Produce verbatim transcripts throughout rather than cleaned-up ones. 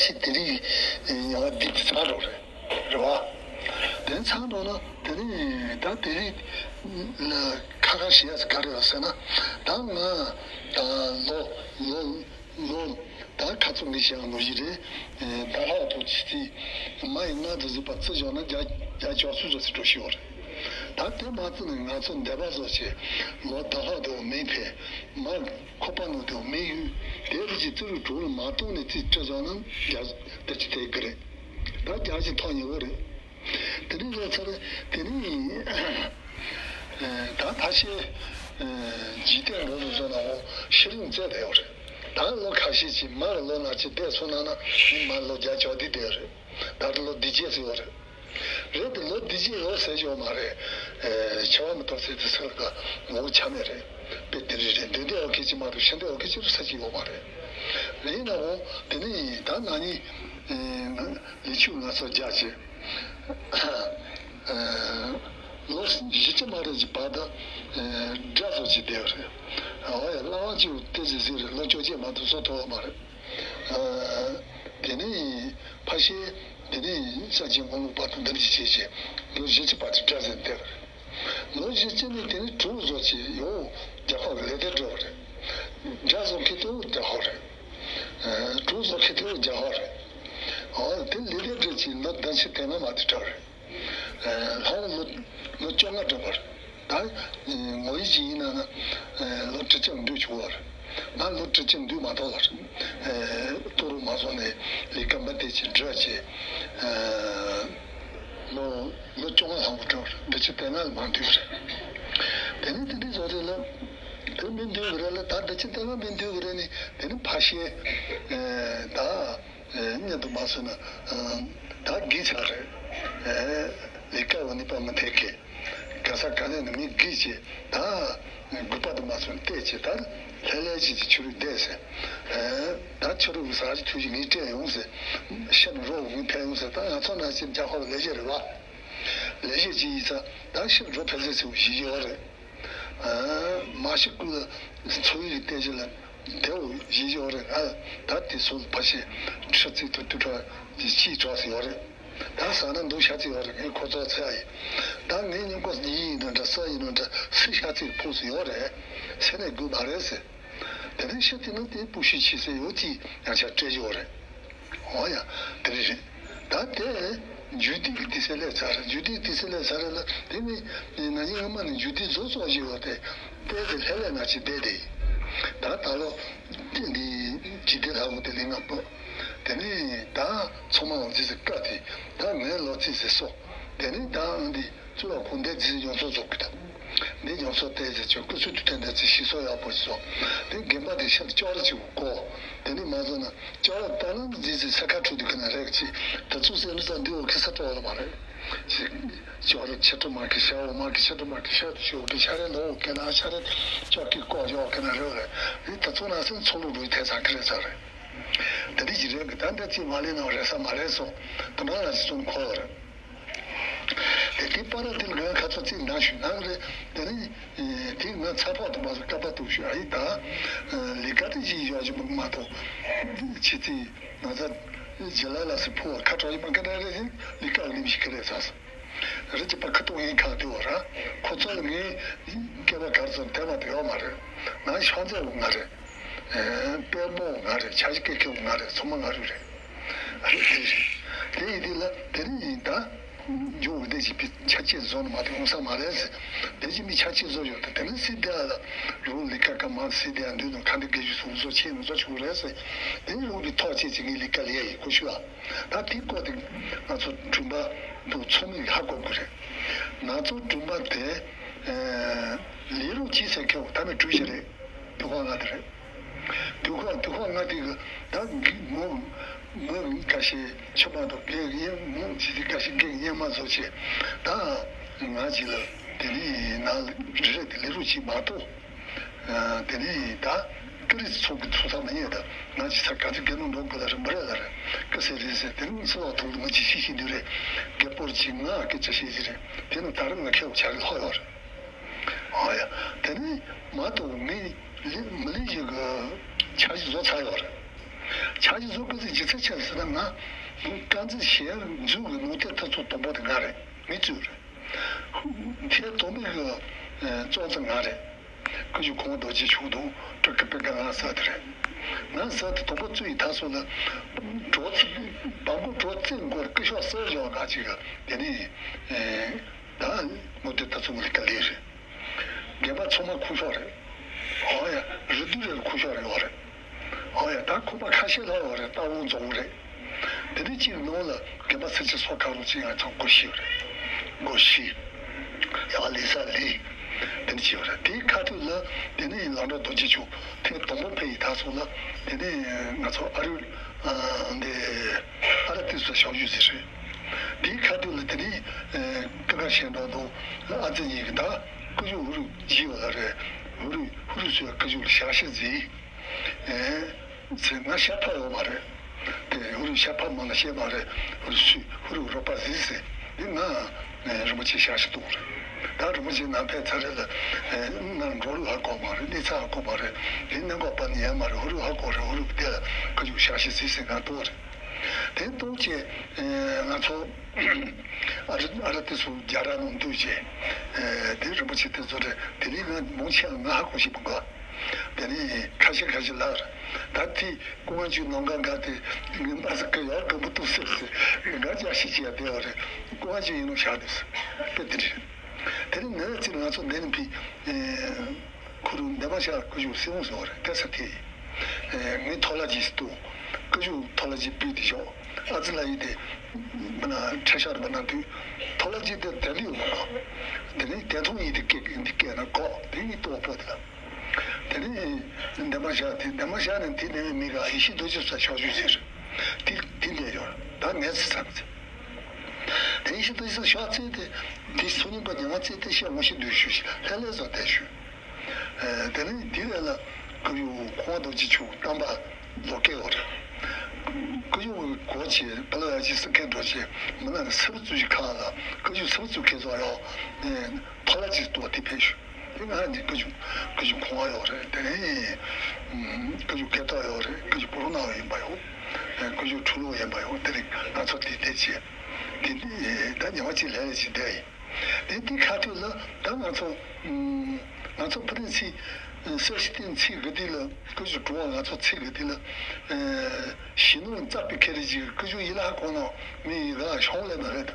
ཞིག་དེ་རིང་ཡོང་བ་འདི་ཚར་རོ་རེད། རེད་བ། དེ་ཚར་འགྲོ་ན་དེ་ནི་ད་དེ་རིང་ལ་ཁ་ཁ་ཞེས་ཟེར་ག་རེ་ཡོད་ཟེར་ན། ད་ང་ད་ལོ་ལོ་ལོ་ད་ཁ་ཚོ་ངས་བཤད་ལོ་བཞི་རེད། ད་ལྷག་ཏུ་ཇི་སྲིད་མ་ཡི་ང་དུ་གཟིགས་པ་བརྩི་བཞག་ན་བརྒྱ་བརྒྱ་ཅོག་ཚོད་ཙམ་ཞིག་འགྲོ་ཤི་བ་རེད། ད་དེ་མ་བརྩི་ནས་ང་ཚོ་འདས་པ་བཟོ་ཆེ་ལོ་ད་ལྷག་ཏུ་མིང་ཕེ་མ། ཁོ་པ་ནོ་དེའོ་མི་ཡུལ་དེ་རི་ཅི་ཙི་རུ་གྲོག་རུ་མ་གཏོང་ནས་ཙི་སྤྲད་བཞག་ན་རྒྱ་དེ་ཅི་དེ་གི་རེད། ད་རྒྱ་ཅི་ཐོག་ཉེ་བོ་རེད། དེ་རིང་ལོ་ཚར་དེ་རིང་ད་ཕ་ཤེ་འཇིག་རྟེན་འགྲོ་རུ་བཟོ་ན་འོ་ཤི་རིང་བཙལ་བསྡད་ཡོད་རེད། ད་ལོ་ཁ་ཤས་ཅིག་མར་ལོ་ན་ཅི་བསྡད་སོང་ན་ན་མི་མར་ལོ་བརྒྱ་ཅོག་འདི་བསྡད་ཡོད་རེད། ད་ལོ་འདི་རྗེས་སུ་ཡོད་རེད། རེད་དེ་ལོ་འདི་ཅི་ཡོད་ཟེར་གྱི་ཡོད་མ་རེད། ཨེ་ཆེ་བ་མི་གཏོང་ཟེར་དུས་ཚོད་ལ་ངོ་བོ་ཆ་མེད་རེད། དཔེ་དེ་རིགས་རེད། འདི་འདི་འོ་ཁེ་ཅི་མ་རེད། ཤི་འདི་འོ་ཁེ་ཅི་རུ་ས་ཅི་ཡོད་མ་རེད། རེད་ན་འོ་དེ་ནི་ད་ན་ནི་ལི་ཆུ་ང་ཚོ་རྒྱ་ཆེ་ལོ་བཞི་ཅི་མ་རེད་ཀྱི་བར་དུ་དགྲ་བཟོ་ཅི་བསྡད་རེད། འོ་ཡ་བླ་བ་ཅིག་དེ་ཟེར་ཟེར་རེད། ལོ་བཅོ་བརྒྱད་མ་གཏོགས་བཟོ་ཐུབ་ཡོད་མ་རེད། དེ་ནས་ཕ་ཤེ་དེ་ནས་ས་ཆེན་དགུང་ལོ་བར་དུ་འདིར་གྱི་བྱེད་ཅེས་ལོ་བཞི་ཅི་བར་དུ་དགྲ་ཟེར་བསྡད་པ་རེད། ལོ་བཞི་ཅི་ནས་དེ་ནས་གྲུ་བཟོ་ཅེས་ཡོ་རྒྱ་ཁོག་གི་ལས་དེ་འགྲོ་བ་རེད། དགྲ་བཟོ་མཁན་དེ་རྒྱ་ཁོག་རེད། གྲུ་བཟོ་མཁན་དེ་རྒྱ་ཁོག་རེད། ཨོ་དེ་ལས་དེ་འགྲོ་ཅེས་ལོ་བདུན་ཅི་དེ་ན་མ་དེ་འགྲོ་རེད། ལྷག་ལོ་ལོ་བཅོ་ལྔ་འགྲོ་བར། ད་ངོ་ཡི་ཅི་ཡིན་ན་ན་ལོ་ཁྲི་ཆེན་འདུས་ཆུ་བར། ང་ལོ་ཁྲི་ཆེན་འདུས་མ་ཐོག་ལ་ཏོ་རུ་མ་སོང་ནས་ལས་ཀ་མ་དེ་ཅི་འདྲ་ཅི་ལོ་ལོ་བཅོ་ལྔ་ལྷག་པོ་འགྲོ་བར་འདི་ཅི་དེ་ན་ལ་མ་འདུས་རེད། དེ་ནི་དེ་འདྲའི་བཟོ་རེད་ལ་དེ་མི་འདུས་གི་རེད་ལ། ད་འདི་ཅི་དེ་ན་མི་འདུས་གི་རེད་ནི་དེ་ནི་ཕ་ཤེ་ད། སྙན་དུ་མ་སོན་ན་ད་དགེ་ཆགས་རེད། ལས་ཀ་བ་ནི་པ་མི་ཐེག་གི་ག་ས་ག་ནས་ནི་མི་དགེ་ཆེ་ད་དགུ་པ་དུ་མ་སོན་བལྟས་ཆེ་ད་ལྷས་ལྷས་ཆེ་ཆེ་ཆུ་རུ་བསྡད་ཟེར། ད་ཆུ་རུ་གི་ས་ཆ་ཐུགས་ཀྱི་ངས་སྤྲད་ཡོང་ཟེར། ཤ་ནི་རོ་ངས་ཕན་ཡོང་ཟེར། ད་ང་ཚོ་ན་ཆེ་རྒྱ་ཧོ་ལས་བྱེད་རེད་བ། ལས་བྱེད་ཅི་ཡིན་ས་ད་ཤ་རོ་ཕན་ཟེར་ཟེར་བ་ཞིག་ཡོད་རེད། མ་ཤི་ཀུན་ལ་འཚོ་བའི་བསྟན་བཅོས་ལ་དེའོ་ཡིད་བཞིན་རེད། ང་ད་དེ་སོགས་ཕ་ཤེ་ཁྲི་ཚིག་ཏུ་དུ་ཁྲ་ཅིའི་གྲགས་སུ་ཡོད་རེད། ད་ས་ན་འདུག་ཤ་ཚིག་ཡོད་རེད། ངས་ཁོ་ཚོ་ཚེ་ཡིན། ད་ངའི་སྙིང་ཁོ་ཡིན་ཡིན་ནོ་འདྲ་ས་ཡིན་ནོ་འདྲ་སུ་ཤ་ཚིག་ཕུགས་སུ་ཡོད་རེད། ཟེར་ནས་དགོས་མ་རེད་ཟེར། དེ་ནས་ཤི་དེ་ན་དེ་སྤུ་ཤི་ཆེ་ཟེར་ཡོད་ཅི་ཡང་ཆ་སྤྲད་ཡོད་རེད། འོ་ཡ། དེ་རེད་རེད། ད་དེ་རྒྱུད་སྡེ་གི་དུས་ཚོད་ལས་ཚར་རེད། རྒྱུད་སྡེ་གི་དུས་ཚོད་ལས་ཚར་རེད་ལ། དེ་ནི་ན་ནིང་སྔ་མ་ནས་རྒྱུད་སྡེ་བཟོ་ཚོགས་ཞིག་ཡོད་དེ། དེ་དེ་ལྷས་ལས་ན་ཅི་བསྡད་དེ། ད་ད་ལོ་དེ་འདི་ཇི་སྡེ་ལྷ་བོ་དེ་ལས་ང་པོ། དེ་ནི་ད་ཚོ་མ་འོང་ཅི་ཟེར་བཀའ་དེ། ད་ངའི་ལོ་ཚིགས་ཟེར་སོ། དེ་ནི་ད་འདི། གཙུག་ལག་ཁང་འདི་རྫི་ཡོངས་སུ་རྫོགས་ཀྱི་དང་། འདི་ཡོངས་སུ་བལྟས་ཟེར་ཆོག་སྐུ་ཚུལ་དུ་བསྟན་ཏེ་ཅི་ཞིག་སོ་ཡག་པོ་ཞིག་སོ། དེ་དགེ་འབའ་དེ་ཤར་ལྕགས་རི་ཅིག་བཀོ། དེ་ནི་མ་བཟོ་ན་ལྕགས་རི་བཏང་ན་རྫི་རྫི་ས་ཁ་ཁྲུ་དུ་ཁ་ན་རེག་ཅི། ད་ཚུགས་སེ་མི་ས་འདི་འོ་ཁེ་ས་སྤྲོ་བ་ལ་མ་རེད། ཅི། ལྕགས་རི་ཆ་ཁྲུ་མ་ཁེ་ཤ་འོ་མ་ཁེ་ཤ་ཁྲུ་མ་ཁེ་ཤ་དུ་ཤོ་ཁེ་ཤ་རེ་ལོ་འོ་ཁེ་ན་ཤ་རེ་ལྕགས་ཀྱི་བཀོ་ཡོ་ཁེ་ན་རེ་རེ། རི་ད་ཚུགས་ན་སེ་ཚུགས་ལུ་རུ་ཐེ་ས་ཁེ་རེ་ས་རེ། དེ་འདྲ་ཞིག་རེད་གི། ད་འདི་ཅི་མ་ལེ་ན་རེ་ས་མ་རེ་སོ། དུ་མ་ལ་ཅི་ཚུན་ཁོ་རེ། དེ་དེ་པར་དེ་ལ་ཁ་ཚ་ཚིག་འདང་ཞུས་ན་རེད། དེ་ནི་དེ་ང་ཚ་ཕོག་དུ་མ་སོ་ཀ་པ་ཏུ་ཞུ་ཨ་ཡི་ད་ལི་ཀ་དེ་ཅི་ཡོད་ཅི་མ་གཏོགས་ཆི་ཚི་ང་ཚ་ཇི་ལ་ལ་སི་ཕོ་ཁ་གྲོ་ཡི་མ་ཀ་ན་རེ་ལི་ཀ་ལི་མི་ཤི་ཀ་རེ་ཚ་སི་རེ་ཅི་པ་ཁ་ཏུ་ངའི་ཁ་དེ་བ་ར་ཁོ་ཚོ་ལ་ངའི་སྐལ་བ་གར་ཚོ་དེ་བ་དེ་ཡོད་མ་རེད། ང་ཤང་ཚེ་བ་ང་རེད། དཔལ་མོ་ང་རེད། ཆ་ཞིག་སྐད་ཁེ་བ་ང་རེད། ཚོ་མ་ང་རུ་རེད། རེད་དེ་རེད། དེ་ཡིན་དེ་ལ་དེ་རིང་ཡིན་ད། འཇུག་འོས་བསྡད་ཅིག་པའི་ཆ་ཆེ་བཟོ་ནི་མ་དེ་འོང་ས་མ་རེད་ཟེར། དེ་ཅི་མི་ཆ་ཆེ་བཟོ་ཡོད་དེ་དེ་ནི་སི་དེ་ཨ་ལ་རུ་ལི་ཀ་ཀ་མ་སི་དེ་ཨ་འདུས་ནོ་ཁ་འདི་དགེ་བཅུ་སོང་བཟོ་ཆེ་ནོ་བཟོ་ཆུང་རེད་ཟེར། དེ་ནི་རུ་གི་ཐོག་ཆེ་ཅིག་ངའི་ལི་ཀ་ལི་ཡ་ཡི་ཁོ་ཤུ་ཨ། ད་དེ་ཀོ་དེ་ང་ཚོ་དྲུང་པ་དུ་ཚོགས་མི་ཧ་གོ་དགོས་རེད། ང་ཚོ་དྲུང་པ་དེ་ལས་རོགས་ཅི་ཟེར་ཁེ་བོ་ད་མི་གྲུ་ཞིག་རེད། དུ་ཁོ་ང་དེ་རེད། དུ་ཁོ་དུ་ཁོ་ང་དེ་གི་ད་ངོ་ངོ་ཁ་ཤས་ཆོ་མ་དོ་གེ་ཡེ་ངོ་ཅི་དེ་ཁ་ཤས་གེ་ཡེ་མ་བཟོ་ཆེ་ད་ང་ཅི་ལ་དེ་ནི་ན་རེ་རེ་དེ་ལས་རོགས་ཅི་མ་གཏོགས། དེ་ནས་ད་ཀི་རི་ཚོགས་ཀྱི་ཚོགས་ས་མ་ཡིན་ད་ང་ཅི་ས་ག་ཚོད་རྒྱ་ནང་འགྲོ་དགོས་ལ་རེད་མ་རེད་ལ་རེད་ཀི་སེ་རེད་ཟེར། དེ་ནས་སུ་ལ་ཐུག་ང་ཅི་ཤི་ཤི་འདུག་རེད། རྒྱ་པོར་ཅི་ང་སྐད་ཆ་བཤད་ཟི་རེད། དེ་ནས་ད་རུང་ང་ཁེ་བོ་ཆ་རེ་ལྷོ་ཡོད་རེད། ཨ་ཡ། དེ་ནས་མ་གཏོགས་ངས་ལི་མི་ལི་ཞིག་གི་ཆ་ཞིག་བཟོ་ཚར་ཡོད་རེད། ཕྱག་རྗེས་སུ་སྐུ་ཚེ་རྒྱུ་མཚན་ཆེ་ཟེར་ན། ང་དཀར་མཛེས་ཞལ་མཛོད་ཀྱི་ནང་རྟེན་དེ་ཚོ་དང་པོ་དེ་ང་རེད། ངས་བཙུགས་རེད། དེ་དང་པོའི་གི་གཙོ་བོ་དེ་ང་རེད། སྐུ་ཞབས་གོང་མ་རྡོ་རྗེ་མཆོག་དང་སྤྲུལ་སྐུ་སྤུན་ཀ་ང་ཟེར་དེ་རེད། ང་ཟེར་དེ་དང་པོ་བཙུགས་ཡི་ད་སོ་ལ། གྲོགས་བམ་གོ་གྲོགས་བཙན་སྐོར་སྐུ་ཞབས་གསལ་བྱ་བ་ང་ཅིག་གི་དེ་ནས། ད་ནང་རྟེན་དེ་ཚོ་ལས་ཀ་ལས་རེད། རྒན་པ་ཚང་མ་ཁུག་ཤོག་རེད། ཨོ་ཡ། རི་དུས་རེར་ཁུག་ཤོག་རེད། ཨོ་རེད། ཨོ་ཡ། ད་ཁོག་པ་ཁ་ཤས་ལྷག་ཡོད་རེད། རྟ་བོང་རྫོང་རེད། དེ་འདྲ་གཅིག་ནང་ལ་རྒན་པ་ཚེ་ཆེ་སོགས་གང་རུང་གཅིག་ང་ཚོ་སྒོ་ཕྱེ་ཡོད་རེད། སྒོ་ཕྱེ། ཡ་ལས་ས་ལས། དེ་འདྲ་བྱས་ཡོད་རེད། དེའི་ཁ་ཐུག་ལ་དེ་ནས་ལང་གྲོ་རྡོ་རྗེ་མཆོག་ཐེངས་དང་པོ་ཕེབས་ཡི་ད་སོང་ལ། དེ་ནས་ང་ཚོ་ཨ་རུ། ཨ། འདི་ཨ་ར་ཏི་སུ་ཞབས་ཞུ་ཟེར་རེད། དེའི་ཁ་ཐུག་ལ་དེ་ནས་ཨ། ཀི་ཀ་ཤན་ཏོང་དང་ཨ་ཙི་གཉིས་ཀྱིས་ད་སྐུ་ཞབས་ཧུ་རུ་བརྗེས་པ་ལ་རེད། ཧུ་རུ་ཧུ་རུ་ཚོས་སྐུ་ཞབས་ལ་ཞབས་ཕྱི་མཛད། ཨེ། ཚེ་ང་ཤ་ཕ་ཡོད་མ་རེད། དེ་ཧུ་རུ་ཤ་ཕ་མང་ན་ཤེས་མ་རེད། ཧུ་རུ་སུས་ཧུ་རུ་རོགས་པ་ཟིག་ཟེར། དེ་ང་ཨེ། རིན་པོ་ཆེ་ཞབས་ཕྱི་གཏོང་རེད། ད་རིན་པོ་ཆེ་ནང་ཕེབས་ཚར་རེད་ལ། ཨེ། ནང་འགྲོ་ལུགས་ཧ་གོ་མ་རེད། གནས་ཚང་ཧ་གོ་མ་རེད། དེ་གནད་འགག་པ་ནི་ཡང་མ་རེད། ཧུ་རུ་ཧ་གོ་རེད། ཧུ་རུ་དེ་ལ་སྐུ་ཞབས་ཞབས་ཕྱི་ཟིག་ཟེར་ང་གཏོང་རེད། དེ་གཏོང་བྱས། ཨེ། ང་ཚོ་ཨ་རི་ཨ་རི་དེ་ཚོ་རྒྱ་ར་ནང་འདུག་བྱས། ཨེ། དེ་རིན་པོ་ཆེ་དེ་ཚོ་རེད། དེ་ནས་ང་མང་ཆེ་བ་ང་ཧ་གོ་ཤེས་མི་དགོས། དེ་ནས་ཁ་ཤས་ཁ་ཤས་ལ་ད་དེ་ཀོང་ཇོ་ནང་ག་ག་དེ་ངན་པ་ཟིག་གི་ཡག་གི་མི་འདུག་ཟེར་ཟེར། ང་ཅག་ཤི་ཅེས་བསྡད་པ་རེད། ཀོང་ཇོ་ཡིན་ནོ་བཞག་འདུག་ཟེར། དཔེ་དེ་རེད། དེ་ནས་ནི་ཅིག་ང་ཚོ་འདི་ནས་ཕི། ཨེ། ཁུ་རུ་འདན་མ་ཤར་སྐུ་ཞབས་སྲིད་དབང་སོགས་རེད། དེ་ས་དེ། ཨེ། ངའི་ཐོག་ལ་ཇི་སི་ཏུ། སྐུ་ཞབས་ཐོག་ལ་ཇི་བུད་དེ་ཞོག་ཨ་ཙི་ལ་ཡི་དེ། མི་ན་ཁྲ་ཤར་མི་ན་དུས། ཐོག་ལ་ཇི་དེ་དེ་ལི་ཡོད་མ་གོ། དེ་ནས་དེ་མཐོང་ཡི་དེ་སྐད་འདི་སྐད་ན་གོ། དེ་ངའི་ལྟོ་བ་པོ་དེ་ལ། དེ་ནས་འདན་མ་ཤར་དེ། འདན་མ་ཤར་ནས་དེ་ནས་མི་ག་ཡེ་ཤེས་རྡོ་རྗེ་ས་ཞོག་ཞུ་ཟེར། དེ་དེ་འདྲ་ཡོད། ད་ངས་ཚེ་ཚང་ཚེ། དེ་ཡེ་ཤེས་རྡོ་རྗེ་ས་ཞོག་ཚེ་དེ། དེ་སོ་ཉིན་པ་ཉི་མ་ཚེ་དེ་ཤེས་ངོ་ཤེས་འདུག་ཞུ་ཞིག་ལྷ་ལས་བཟོ་དེ་ཞུ། ཨེ། དེ་ནས་དེ་རེད་ལ། སྐུ་ཞབས་གོང་མ་རྡོ་རྗེ་མཆོག་བསྟན་པ་ལོག་སྐད་ཡོད་རེད། སྐུ་ཞབས་གོ་ཆེ་བ་ལ་ཡ་ཆེ་སི་ཁན་འགྲོ་ཆེ་མི་ནང་གི་སི་བུ་བཙུགས་ཀྱི་ཁ་ལ། སྐུ་ཞབས་སི་བུ་བཙུགས་ཁན་ཚོ་ཡོད། ཨེ། ཕ་ལ་ཅིག་ཏུ་དེ་ཕེབས་ཞུ། དེ་ང་འདི་སྐུ་ཞབས་སྐུ་ཞབས་གོང་མ་ཡོད་རེད། དེ་ནས་སྐུ་ཞབས་སྐལ་ཐོག་ཡོད་རེད། སྐུ་ཞབས་པུ་རོ་ནང་ཡིན་པ་ཡོད། སྐུ་ཞབས་ཁྲུ་ལོ་ཡིན་པ་ཡོད། དེ་རིང་ང་ཚོ་དེ་དེ་བྱས། དེ་ནས་ད་ཉི་མ་གཅིག་ལྷན་རྒྱས་ཅིག་བསྡད་ཡིན། དེ་དེ་ཁ་ཐུག་ལ་ད་ང་ཚོ་ཨུམ། ང་ཚོ་ཕུ་རིན་ཚི་ས་ཤི་ཏིན་ཚི་གི་དེ་ལ་སྐུ་ཞབས་གྲུ་བ། ང་ཚོ་ཚི་གི་དེ་ལ་ཨེ། ཞི་ནོར་རྩ་པའི་ཁེ་རེ་ཅིག་སྐུ་ཞབས་ཡི་ལ་ཧ་གོ་ནོ་མི་ཡི་ག་ཤོང་ལེ་མ་རེད།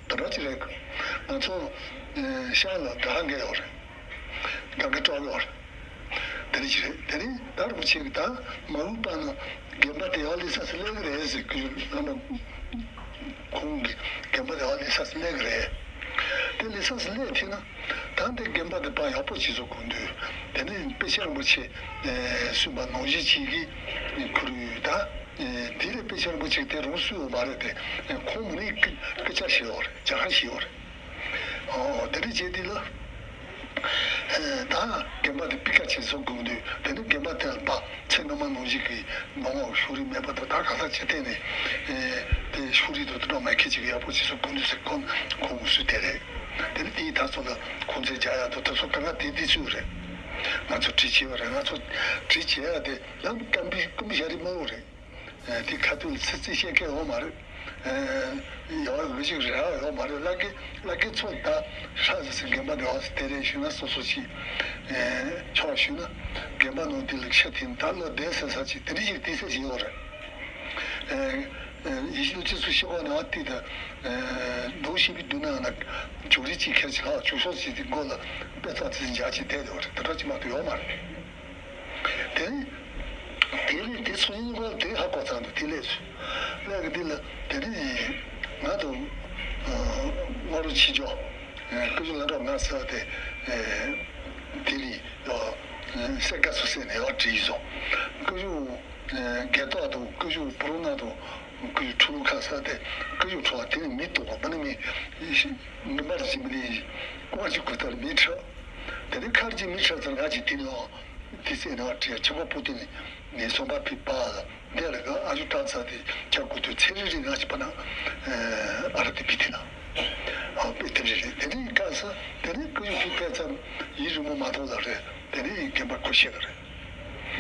ད་ར་ཅི་རེད། ང་ཚོ་ཨེ། ཤང་ལ་དགའ་འགལ་ཡོད་རེད། དགའ་འགལ་དཀྲོག་ཡོད་རེད། དེ་རེད་ཅི་རེད། དེ་རིང་ད་རུང་ཆེ་གི་ད་མ་འུ་པ་ན་རྒན་པ་དེ་ཡག་ལི་ས་སི་ལེ་གི་རེད་ཟེར་གི་ཡོད། ལ་མ། ཁོང་གི་རྒན་པ་དེ་ཨ་ལེ་ས་སི་ལེ་གི་རེད། དེ་ལེ་ས་སི་ལེ་ཐི་ན། ད་འདི་རྒན་པ་དེ་པ་ཡག་པོ་བྱེད་སོ་གོ་འདུག་དེ་ནས་དཔེ་ཆ་རིན་པོ་ཆེ་གསུངས་པ་ནང་བཞིན་བྱེད་ཀྱི་ཁུ་རུ་ད། དེ་ལས་དཔེ་ཆ་རིན་པོ་ཆེ་དེ་རང་སུ་ཡོད་མ་རེད་དེ། ཁོང་མི་ནི་སྐུ་སྐུ་ཆ་ཞེས་ཡོད་རེད། རྒྱ་གར་ཞེས་ཡོད་རེད། ཨོ་དེ་འདྲ་བྱས་དུས་ལ། ད་རྒན་པ་དེ་པི་ཀ་ཆེན་སོ་དགོས་འདུག་དེ་ནི་རྒན་པ་དེ་ལ་པ་ཚེ་སྔ་མ་ནང་བཞིན་གྱི་ནང་ལ་ཤུགས་རིང་མེད་པ་དང་། ད་ག་ས་ཅི་བལྟས་ནས་དེ་ཤུགས་རིང་དུ་དུ་ནང་མ་ཁེ་ཅིག་ཡག་པོ་ཅིག་སོ་དགོས་འདུག་ཟེར། ཁོང་ཁོང་སུ་དེ་རེད། དེ་ནི་དེའི་ད་ཚོ་ལ་ཁོང་ཚོས་རྒྱ་ཡག་ཏུ་ད་ཚོ་ག་ང་དེ་དེ་ཚོས་རེད། ང་ཚོ་དྲི་བྱས་པ་རེད། ང་ཚོ་དྲི་བྱས་ཡ་དེ་ལམ་སྐམ་པའི་སྐུ་མི་ཤ་རི་མོ་རེད། དེ་ཁ་ཐུག་ལ་ཚིག་རྩིས་བཤད་མཁན་ཡོད་མ་རེད། ཡག་གི་ཅིག་རེ་བ་ཡོད་མ་རེད། བླ་རྒན་བླ་རྒན་ཚོ་ད་ཧྲ་ཟི་ཟི་རྒན་པ་འདི་ཧོ་སི་དེ་རེད་ཞུས་ན་སོ་སོ་ཅིག་ཆོག་ཞུས་ན་རྒན་པ་ནང་དེ་ལ་ཤ་ཐིམ་ད་བློ་བདེ་ཟེར་ས་ཅིག་དེ་འདྲ་ཞིག་དེ་ཚེ་ཞིག་ཡོད་རེད། ཡེ་ཤེས་ལོ་ཅི་སུ་ཤི་བ་ནང་དེ་ད་འདུག་ཤི་བའི་དུས་ན་ན་བྱུག་རི་ཅིག་ཁྱེར་ཅིག་ལྷག་བྱུག་ཤོག་ཅིག་དེ་མགོ་ལ་དཔེ་ཚགས་ཚིག་འཇག་ཅིག་བསྡད་ཡོད་རེད། དེ་འདྲ་ཅིག་མ་གཏོགས་ཡོད་མ་རེད། དེ་ནི། དེ་རིང་དེ་སོ་ཡིན་གོ་དེ་ཧ་གོ་ཚར་འདུག་དེ་ལས་སུ། ལས་ཀྱི་འདི་ལ་དེ་ནི། ང་དང་། ང་རུ་ཕྱི་ཇོ། སྐུ་ཞབས་ལ་འགྲོ་ང་ས་དེ། དེ་རིང་ཡོ། སེ་ཀ་སུ་སེ་ནས་ཡོ་བྲིས་སོང་། སྐུ་ཞབས། རྒྱལ་ཏོ་དང་སྐུ་ཞབས་པུ་རུ་ན་དང་སྐུ་ཞབས་ཁྲུ་ལུ་ཁ་ས་དེ། སྐུ་ཞབས་ཁྲུ་བ་དེ་ནི་མི་གཏོགས་པ་མི་ནི་མི། མི་འབར་ཞིང་མི་ལི། ཀོང་ཅི་ཀུ་ཏར་མི་ཁྲ། དེ་ནི་ཁར་ཅི་མི་ཁྲ་ཚར་ང་ཅི་དེ་ནི་ཨོ། དེ་སེ་ནི་བ་ཁྲི་ཆེན་པོ་པོ་དེ་ནི་ནི་སོང་པ་ཕི་པ་ལ་འདས་ལ་ག་ཨ་ཞུ་ཏང་ཚ་དེ་ཁྱ་ཀུ་ཏུ་ཚེ་རི་རི་ང་ཅི་པ་ན་ཨ་ར་དེ་ཕི་དེ་ན་ཨ་པེ་དེ་རི་རི་དེ་ནི་ཀ་ས་དེ་ནི་ཀུ་ཡུ་ཕི་པེ་ཚམ་ཡི་རི་མོ་མ་ཐོ་ལ་རེ་དེ་ནི་རྒན་པ་ཁུ་ཤེ་ལ་རེ།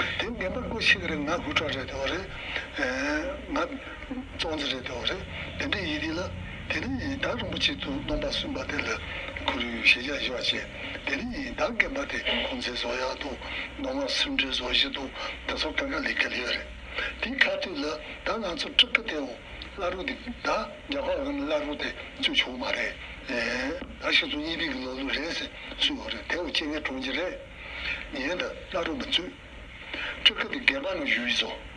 དེ་རྒན་པ་སྐུ་ཆེ་གི་རེད། ང་ཧུ་ཁྲ་རེད་དེ་བ་རེད། ཨེ། ང་ཙོང་ཙེ་རེད་དེ་བ་རེད། དེ་འདྲ་ཡིན་དུས་ལ། དེ་ནས་ད་རིན་པོ་ཆེ་དུ་སྟོན་པ་གསུམ་པ་དེ་ལ་ཁོ་རང་ཞལ་རྒྱག་ཞུ་བ་བྱས། དེ་ནས་ད་རྒན་པ་དེ་ཁོང་ཚོས་བཟོ་ཡག་འདུག་མདོ་སྔགས་སེམས་འགྲེལ་བཟོ་བཞིན་འདུག་དེ་ཚོ་གང་ག་ལས་ཀ་ལས་རེད། དེའི་ཁ་ཐུག་ལ་ད་ང་ཚོ་སྤྲུལ་སྐུ་དེའོ། བླ་རུང་དེ་ད་རྒྱ་གར་གི་བླ་རུང་དེ་བཙུགས་ཆོག་མ་རེད། ཨེ། ད་ཕྱི་ཚོ་གཉིས་པའི་གི་ལོ་ལུགས་རེད་ཟེར་གསུངས་ཡོད་རེད། དེའོ་སྤྱན་སྔའི་དྲུང་ཆེ་རེད། ངས་ད་བླ་རུང་མ་བཙུགས། སྤྲུལ་སྐུ་དེ་སྒལ་པ་ནང་བཞུགས་ཡིན་ཙང་